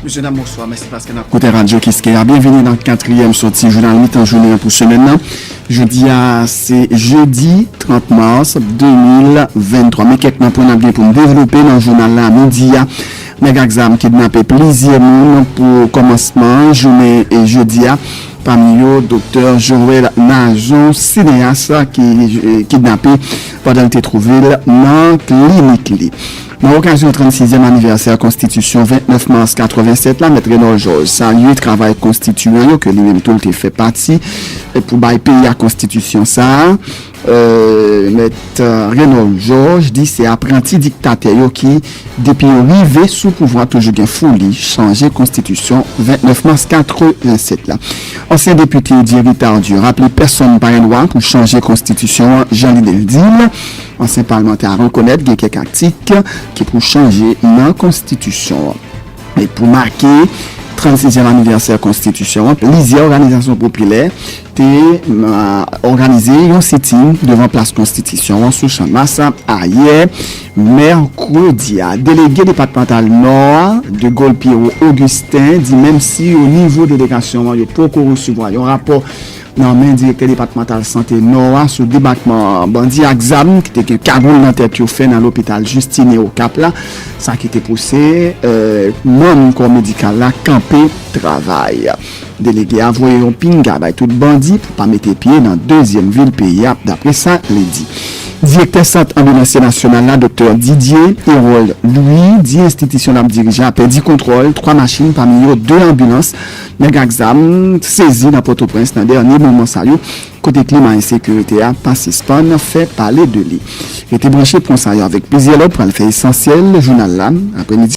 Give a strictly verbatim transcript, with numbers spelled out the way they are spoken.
Mesye dam, bonswa. Mèsi paske n ap koute Radyo Kiskeya. Byenveni nan katriyèm sòti jounal mitan jounen an pou semèn nan. Jodi a, se jedi trant mas de mil venntwa. Men kèk nan pwen n ap gen pou n devlope nan jounal la midi a. Nèg ak zam kidnape plizyè moun pou kòmansman jounen e jodi a. Pami yo, Doktè Joël Nazon, sineyas ki eh, kidnape pandan l te twouve l nan klinik li. Nan okazyon trannsizyèm anivèsè Konstitisyon vennèf mas katrevennsèt la, Mèt Renòl Jòj salye travay konstitiyan yo ke li menm tou l te fè pati eh, pou bay peyi a konstitisyon sa a. Eh, Mèt eh, Renòl Jòj di se apranti diktatè yo ki, depi yo rive sou pouvwa, toujou gen foli chanje konstitisyon vennèf mas katrevennsèt la. Ansyen depite Thierry Tardieu raple pèsonn pa gen dwa pou chanje konstitisyon an jan li te di l. Ansyen palmantè a rekonèt gen kèk atik ki pou chanje nan konstitisyon an. E pou make trannsizyèm anivèsè konstitisyon an, plizyè òganizasyon popilè te òganize yon sitin devan plas konstitisyon an sou Chanmas ayè mèkredi a. Delege depatmantal Nò a, De Gaulle Pierrot Augustin, di menm si o nivo delegasyon an yo poko resevwa yon rapò nan men direktè depatmantal sante Nò a sou debakman bandi ak zam ki te gen kagoul nan tèt yo fè nan lopital Justine Okap la, sa ki te pouse eh, manm kò medikal la kanpe travay. Delege a voye yon pinga bay tout bandi pou pa mete pye nan dezyèm vil peyi a, dapre sa li di. Direktè Sant Anbilansye Nasyonal la, Doktè Didier Hérold Louis, di enstitisyon l ap dirije a pèdi kontwòl twa machin, pami yo de anbilans nèg ak zam sezi nan Pòtoprens nan dènye moman sa yo, kote klima ensekirite a pa sispann fè pale de li. Rete branche pou sa yo avèk plizyè lòt pral fè esansyèl jounal la apremidi.